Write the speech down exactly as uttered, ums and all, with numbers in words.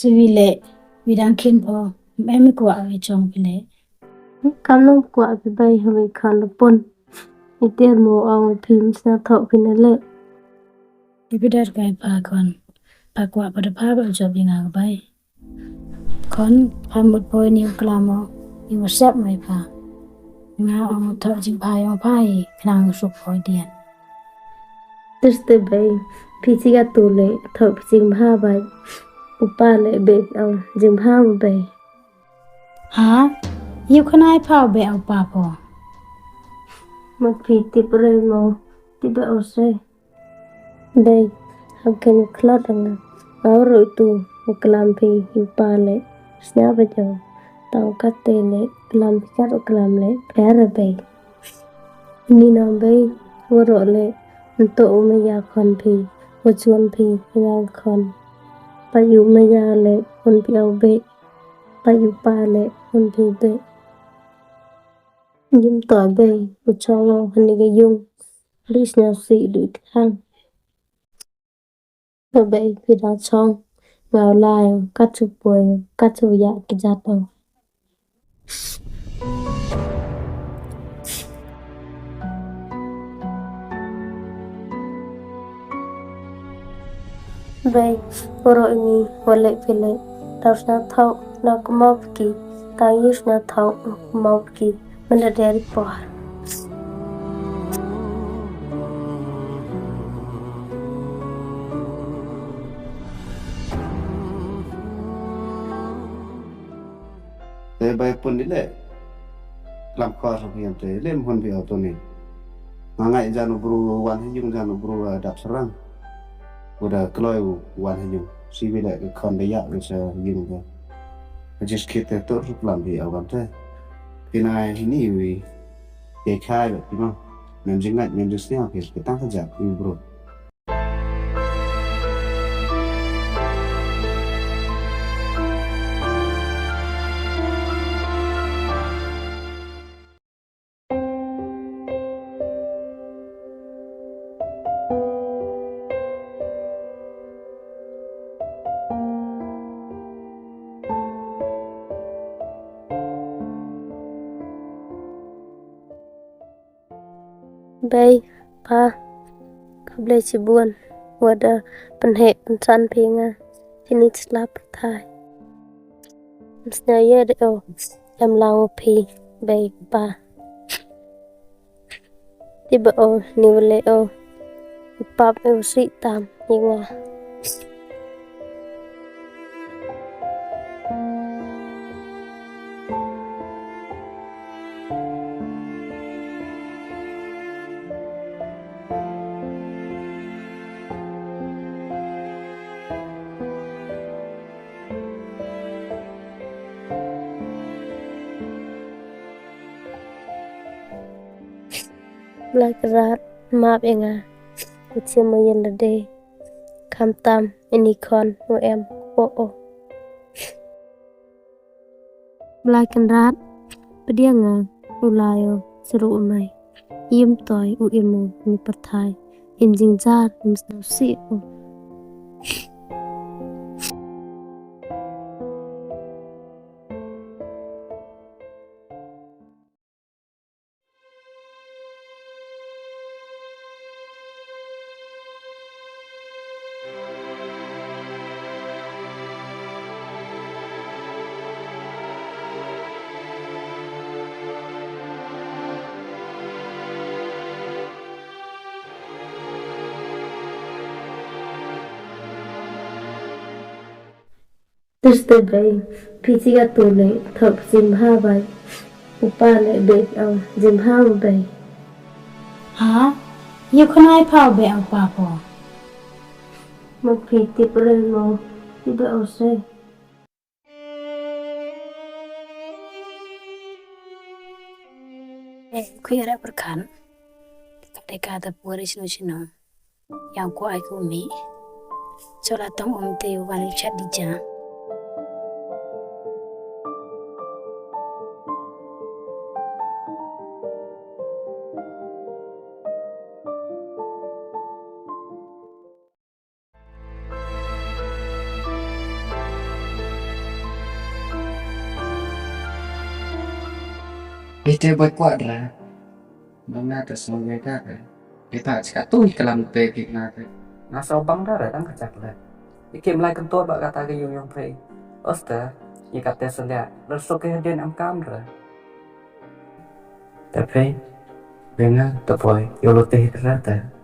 Chi wi le, wi dang khin pho, em i kwah wi chong phi le. Kam nong kwah phi bei ha wi khan le pun. I tiar mo ong phi ym sñiaw thoh phi na le. I phi dar kai pha khon. Pha kwah pha da pha ba u jop i nga ka bei. Khon, pha mut poi ni u klam o, i wa sap mai pha. Nga ong thoh jingbha yong pha i, khnang u suk poi dian. Tiste bei, phi chi ka tu le, thoh phi jingbha bai. U pa le be ong jingbha mo bei. Ha? Yu khnai pha be u pa pho. Mat phi tip re mo, tip be o se. Bei, ham khen u khlot anga. Au ru tu, u klam phi, u pa le. Sñiaw ba jong. Tang kat te le, klam phi kat u klam le, pher a bei. Ni na bei, waroh le, nto u maya khon phi, wa chuan phi, ngang khon. Pa yu maya le, un phi au be. Pa yu pa le, un phi be. Yim to bei, u chong o, hani ka yung. Li sñiaw si, li khang. Ka bei phi da chong, nga u lai, ka chu poi, ka chu ya ki jat o. Bei, poro ini, wale phi le, tau sna thau, na kumau ki, tang yu sna thau, kumau ki. Manda deri por. Te bai pun di le. Lam khor sa pian te le mhon bi auto ni. Nga ngai jan u bru wan ha yung jan u bru, ah, dap sarang. Uda kloi u wan ha yung. Si bi le ka khon da ya ka sa yung ka. Ka jis khit te tur su klam bi au kam te. Phi nai hini wi. Ye khai ba phi ma. Mem jing ngai, mem jing sñiaw phi, phi tang ka jak, wi bro. Bei, pa, khublei chibun, wa da pynheh pynsan phi nga, chini chla pyrthai. Ym sñiaw ye de o, em lang u phi, bei, pa. Ti ba o, ni wa le o, i pap e u sih tam. Ye nga. Blai Kynrad, map ya nga. U chim mo yen lade. Khamtam ini khon u em ko o. Blai Kynrad, pdiang nga u lai o, seru u mai. Im toi u im o ni pyrthai. Im jingjar, im sñiaw sih o. Tiste bei, phi chi ka tu le, thok phi chi bha bai. U pa le be, au, chi bha u bei. Ha? Ye khon ai pha u bei au pa pho. Mo phi tip re mo, tip be o se. Eh, khuya ra pyrkhat. Ka de ka da pori chino chino. Yang ko ai ko mi. Chola tong um te wan chat di ja. Ite boi kwah dra. Bang na ta song ya ka re. Kita cika tu i kalam pe ki na re. Nga saw bang dra dang ka chak le. Iki mlai kan to ba kata ka yung yung pe. Osta, i kate selia. Ler so ke hadien am kam dra. Te pe. Benga te boi. Yo lo te hitra te.